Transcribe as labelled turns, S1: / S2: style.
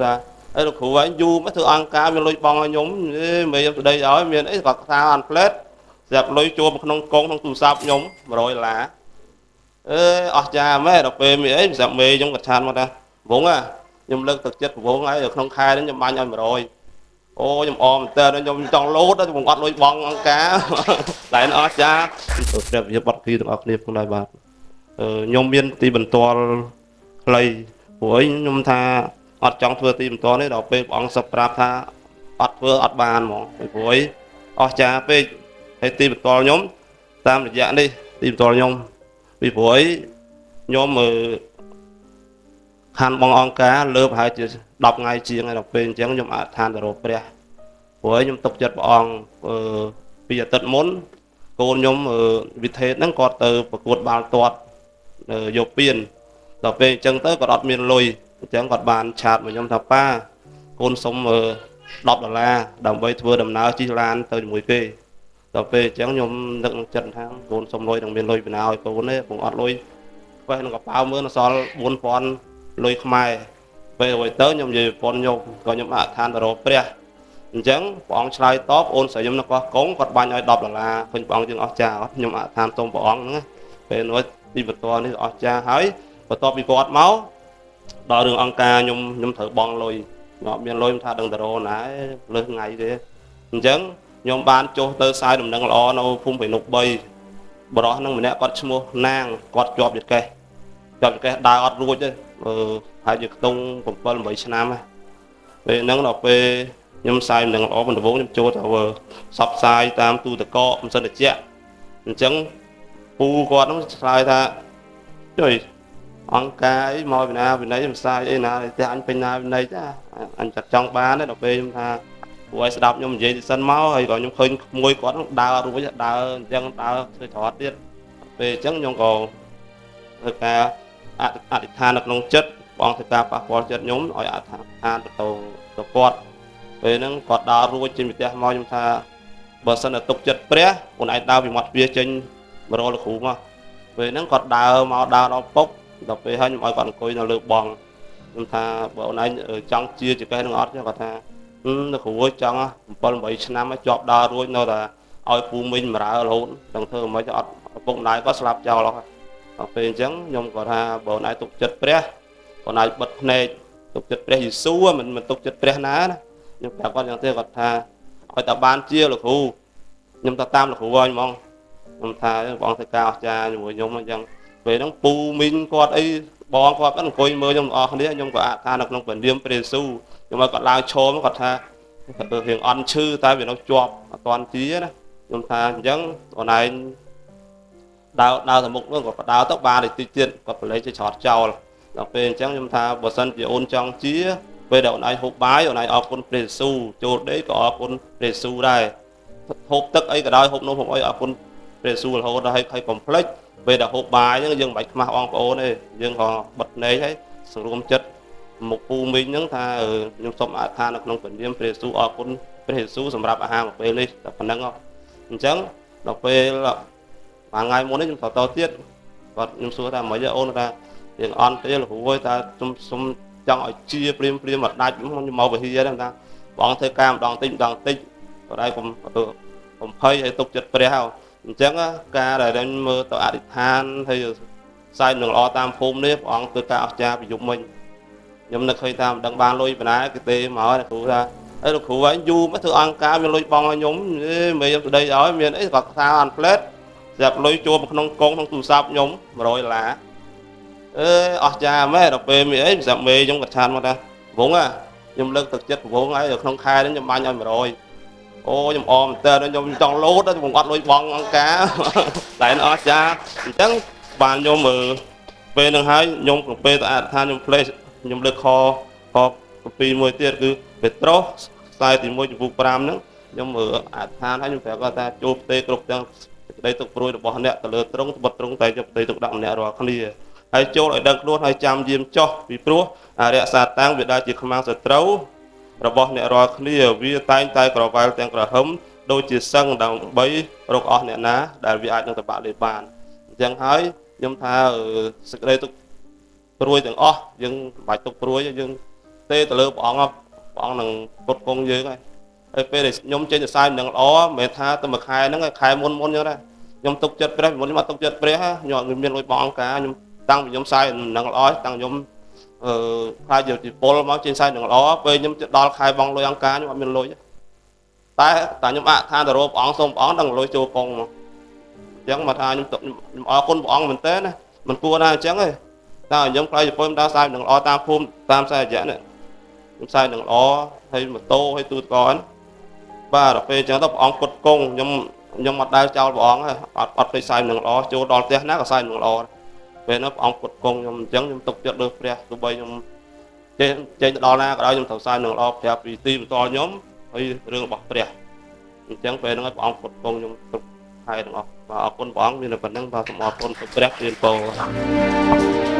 S1: ថាអីលោកគ្រូឯងយូរមកធ្វើអង្គការមានលុយបងឲ្យខ្ញុំមេខ្ញុំស្ដីឲ្យមានអីគាត់ថាអន់ផ្លែតស្រាប់លុយចូលមកក្នុងកងក្នុងទូរស័ព្ទខ្ញុំ100ដុល្លារអេអស់ចាម៉ែដល់ពេលមានអីស្រាប់មេខ្ញុំគាត់ឆានមកថាវងខ្ញុំលើកទឹកចិត្តវងហើយក្នុងខែនេះខ្ញុំបាញ់ឲ្យ100អូខ្ញុំអមមែនតើខ្ញុំចង់លោតខ្ញុំអត់លុយបងអង្គការតែអស់ចាព្រះវិហារបត់គីទាំងអស់គ្នាផងដែរបាទខ្ញុំមានទីបន្ទាល់ខ្លីព្រោះអីខ្ញុំថាអត់ចង់ធ្វើទីបន្ទាល់នេះដល់ពេលព្រះអង្គសឹកប្រាប់ថាអត់ធ្វើអត់បានហ្មងព្រោះអីអស់ចាពេកហើយទីបន្ទាល់ខ្ញុំតាមរយៈនេះទីបន្ទាល់ខ្ញុំពីព្រោះអីខ្ញុំខានបងអង្គការលើប្រហែលជា10ថ្ងៃជាងហើយដល់ពេលអញ្ចឹងខ្ញុំអធិដ្ឋានទៅរកព្រះព្រោះខ្ញុំទុកចិត្តព្រះអង្គពីអាទិត្យមុនកូនខ្ញុំវិធេតហ្នឹងគាត់ទៅប្រកួតបាល់ទាត់យកពានដល់ពេលអញ្ចឹងទៅគាត់អត់មានលុយអញ្ចឹងគាត់បានឆាតមកខ្ញុំថាប៉ាកូនសុំ10ដុល្លារដើម្បីធ្វើដំណើរជិះឡានទៅជាមួយគេដល់ពេលអញ្ចឹងខ្ញុំនឹកក្នុងចិត្តថាកូនសុំលុយនឹងមានលុយពីណាឲ្យកូនទេពងអត់លុយខ្វេះក្នុងកប៉ៅមើលសល់4000លុយខ្មែរពេលរួចទៅខ្ញុំនិយាយប្រពន្ធខ្ញុំក៏ខ្ញុំអធិដ្ឋានទៅរកព្រះអញ្ចឹងព្រះអង្គឆ្លើយតបអូនស្រីខ្ញុំនៅកោះកុងគាត់បាញ់ឲ្យ10ដុល្លារឃើញព្រះអង្គយើងអស្ចារ្យអត់ខ្ញុំអធិដ្ឋានសូមព្រះអង្គហ្នឹងពេលនោះទីបន្ទាល់នេះអស្ចារ្យហើយបន្ទាប់ពីគាត់មកដល់រឿងអង្គការខ្ញុំត្រូវបង់លុយខ្ញុំអត់មានលុយខ្ញុំថាដឹងតរណាលើសថ្ងៃទេអញ្ចឹងខ្ញុំបានចុះទៅផ្សាយដំណឹងល្អនៅភូមិបៃនុក3បរោះហ្នឹងម្នាក់គាត់ឈ្មោះណាងគាត់ជាប់ចកេះជាប់ចកេះដើរអត់រួចទេហើយជាខ្ទង់7 8ឆ្នាំហ្នឹងពេលហ្នឹងដល់ពេលខ្ញុំផ្សាយដំណឹងល្អដំបូងខ្ញុំចូលទៅផ្សព្វផ្សាយតាមទូតកកមិនសិនតិចអញ្ចឹងពូគាត់ហ្នឹងឆ្លើយថាជួយអង្គការអីមកពីណាវិន័យផ្សាយអីណាផ្ទះអញពេញណាវិន័យចាអញចាត់ចង់បានទេដល់ពេលខ្ញុំថាព្រោះឲ្យស្ដាប់ខ្ញុំនិយាយសិនមកហើយក៏ខ្ញុំឃើញក្មួយគាត់ហ្នឹងដើររួចដើរអញ្ចឹងដើរធ្វើច្រត់ទៀតពេលអញ្ចឹងខ្ញុំក៏ធ្វើការអធិដ្ឋាននៅក្នុងចិត្តបងធ្វើការប៉ះពាល់ចិត្តខ្ញុំឲ្យអធិដ្ឋានទៅទៅគាត់ពេលហ្នឹងគាត់ដើររួចចេញពីផ្ទះមកខ្ញុំថាបើសិនតែទុកចិត្តព្រះអូនឯងដើរពីមាត់ទ្វារចេញមករកលោកគ្រូមកពេលហ្នឹងគាត់ដើរមកដើរដល់ពុកដល់ពេលហើយខ្ញុំឲ្យគាត់អង្គុយនៅលើបងខ្ញុំថាបើអូនឯងចង់ជាចកេះនឹងអត់គាត់ថាលោកគ្រូចង់7 8ឆ្នាំជាប់ដើររួចនៅតែឲ្យពូមីងបម្រើរហូតដឹងធ្វើមិនអត់ឪពុកម្ដាយគាត់ស្លាប់ចោលអស់ដល់ពេលអញ្ចឹងខ្ញុំក៏ថាបើអូនឯងទុកចិត្តព្រះអូនឯងបិទភ្នែកទុកចិត្តព្រះយេស៊ូវមិនទុកចិត្តព្រះណាណាខ្ញុំប្រាប់គាត់យ៉ាងទេគាត់ថាឲ្យតែបានជាលោកគ្រូខ្ញុំទៅតាមលោកគ្រូហើយហ្មងខ្ញុំថាបងធ្វើការអស្ចារ្យជាមួយខ្ញុំអញ្ចឹងពេលហ្នឹងពូមីងគាត់អីបងគាត់អង្គុយមើលខ្ញុំទាំងអស់គ្នាខ្ញុំក៏អធិដ្ឋាននៅក្នុងព្រះនាមព្រះយេស៊ូវខ្ញុំឲ្យគាត់ឡើងឈរមកគាត់ថារៀងអន់ឈឺតែវានៅជាប់អត់ទាន់ជាណាខ្ញុំថាអញ្ចឹងអូនឯងដើរទៅមុខនោះគាត់ដើរទៅបានតិចទៀតគាត់ប្រឡែកជាច្រត់ចោលដល់ពេលអញ្ចឹងខ្ញុំថាបើសិនជាអូនចង់ជាពេលដែលអូនឯងហូបបាយអូនឯងអរគុណព្រះយេស៊ូវចូលដេកក៏អរគុណព្រះយេស៊ូវដែរហូបទឹកអីក៏ដោយហូបនំហូបអីអរគុណព្រះយេស៊ូវរហូតដល់ហើយកុំភ្លេចពេលដែលហូបបាយហ្នឹងយើងមិនបាច់ខ្មាស់បងប្អូនទេយើងក៏បិទភ្នែកហើយសង្រួមចិត្តមុខពូមីងហ្នឹងថាខ្ញុំសូមអធិដ្ឋាននៅក្នុងព្រះនាមព្រះយេស៊ូវអរគុណព្រះយេស៊ូវសម្រាប់អាហារមួយពេលនេះតែប៉ុណ្្នឹងអញ្ចឹងដល់ពេលមួយថ្ងៃមុននេះខ្ញុំទៅទៀតគាត់ខ្ញុំសួរថាមិនទេអូនថារៀងអន់ទេលោកគ្រូអើយតើខ្ញុំសុំចង់ឲ្យជាព្រាមព្រាមមកដាច់ខ្ញុំមកវិហារហ្នឹងថាបងធ្វើការម្ដងតិចម្ដងតិចក៏ដែរកុំភ័យឲ្យទុកចិត្តព្រះហើយអញ្ចឹងការដែលខ្ញុំមើលទៅអធិដ្ឋានហើយផ្សាយនឹងល្អតាមភូមិនេះព្រះអង្គធ្វើការអស្ចារ្យពីយប់មិញខ្ញុំនឹកឃើញថាមិនដឹងបានលុយប៉ុណ្ណាគេទេមកលោកគ្រូថាអីលោកគ្រូឯងយូរមកធ្វើអង្គការមានលុយបងឲ្យខ្ញុំមេខ្ញុំស្ដីឲ្យមានអីគាត់ថាអន់ផ្លែតស្រាប់លុយចូលមកក្នុងកងក្នុងទូរស័ព្ទខ្ញុំ100ដុល្លារអេអស្ចារ្យម៉ែដល់ពេលមានអីស្រាប់មេខ្ញុំគាត់ឆានមកថាវងខ្ញុំលើកទឹកចិត្តវងហើយក្នុងខែនេះខ្ញុំបាញ់ឲ្យ100អូខ្ញុំអមមែនតើខ្ញុំចង់លោតខ្ញុំអត់លុយបងអង្គការតែអស្ចារ្យអញ្ចឹងបានខ្ញុំមើលពេលហ្នឹងហើយខ្ញុំក្នុងពេលទៅអធិដ្ឋានខ្ញុំផ្លេសខ្ញុំលើកខពីមួយទៀតគឺពេត្រុសខ្សែទី1ចំពោះ5ហ្នឹងខ្ញុំមើលអធិដ្ឋានហើយខ្ញុំប្រាប់គាត់ថាចូលផ្ទេគ្រប់ទាំងសេចក្តីទុកព្រួយរបស់អ្នកទៅលើទ្រង់ត្បិតទ្រង់តែយកផ្ទេទុកដាក់ម្នាក់រាល់គ្នាហើយចូលឲ្យដឹងខ្លួនហើយចាំយាមចោះពីព្រោះអរិយសាតាំងវាដែលជាខ្មាំងសត្រូវរបស់អ្នករាល់គ្នាវាតែងតែក្រវ៉ែលទាំងក្រហឹមដូចជាសឹងដើម្បីរកអស់អ្នកណាដែលវាអាចនឹងតបាក់លេបានអញ្ចឹងហើយខ្ញុំថាសេចក្តីទុកព្រួយទាំងអស់យើងមិនបាច់ទុកព្រួយយើង ទេទៅលើព្រះអង្គព្រះអង្គនឹងពុតគង់យើងហើយហើយពេលដែលខ្ញុំចេញទៅផ្សាយដំណឹងល្អមិនមែនថាទៅមួយខែហ្នឹងខែមុនមុនអញ្ចឹងដែរខ្ញុំទុកចិត្តព្រះមុនខ្ញុំអត់ទុកចិត្តព្រះខ្ញុំអត់មានលុយបងអង្គការខ្ញុំតាំងពីខ្ញុំផ្សាយដំណឹងល្អតាំងខ្ញុំអឺខ្លាចជាពលមកចេញផ្សាយដំណឹងល្អពេលខ្ញុំដល់ខែបងលុយអង្គការខ្ញុំអត់មានលុយតែតែខ្ញុំអធិដ្ឋានទៅរកព្រះអង្គសូមព្រះអង្គដឹងលុយចូលកងមកអញ្ចឹងមកថាខ្ញុំខ្ញុំអរគុណព្រះអង្គមែនតើណាមិនគួរណាអញ្ចឹងទេតែខ្ញុំខ្លាចជាពលដើរផ្សាយដំណឹងល្អតាមភូមិតាមខ្សែរយៈនេះខ្ញុំផ្សាយដំណឹងល្អហើយម៉ូតូហើយទូទឹកកកបាទដល់ពេលអញ្ចឹងទៅព្រះអង្គគុតគង់ខ្ញុំខ្ញុំអត់ដែលចោលព្រះអង្គអត់អត់ភ្លេចផ្សាយដំណឹងល្អចូលដល់ផ្ទះណាក៏ផ្សាយដំណឹងល្អពេលនោះព្រះអង្គគុតគង់ខ្ញុំអញ្ចឹងខ្ញុំទុកចិត្តលើព្រះទោះបីខ្ញុំចេញចេញទៅដល់ណាក៏ដោយខ្ញុំត្រូវផ្សាយដំណឹងល្អប្រាប់ពីទីបន្តខ្ញុំហើយរឿងរបស់ព្រះអញ្ចឹងពេលហ្នឹងព្រះអង្គគុតគង់ខ្ញុំគ្រប់ខែទាំងអស់បាទអរគុណព្រះអង្គមានតែប៉ុណ្្នឹងបាទសូមអរគុណទៅព្រះរៀនពរ។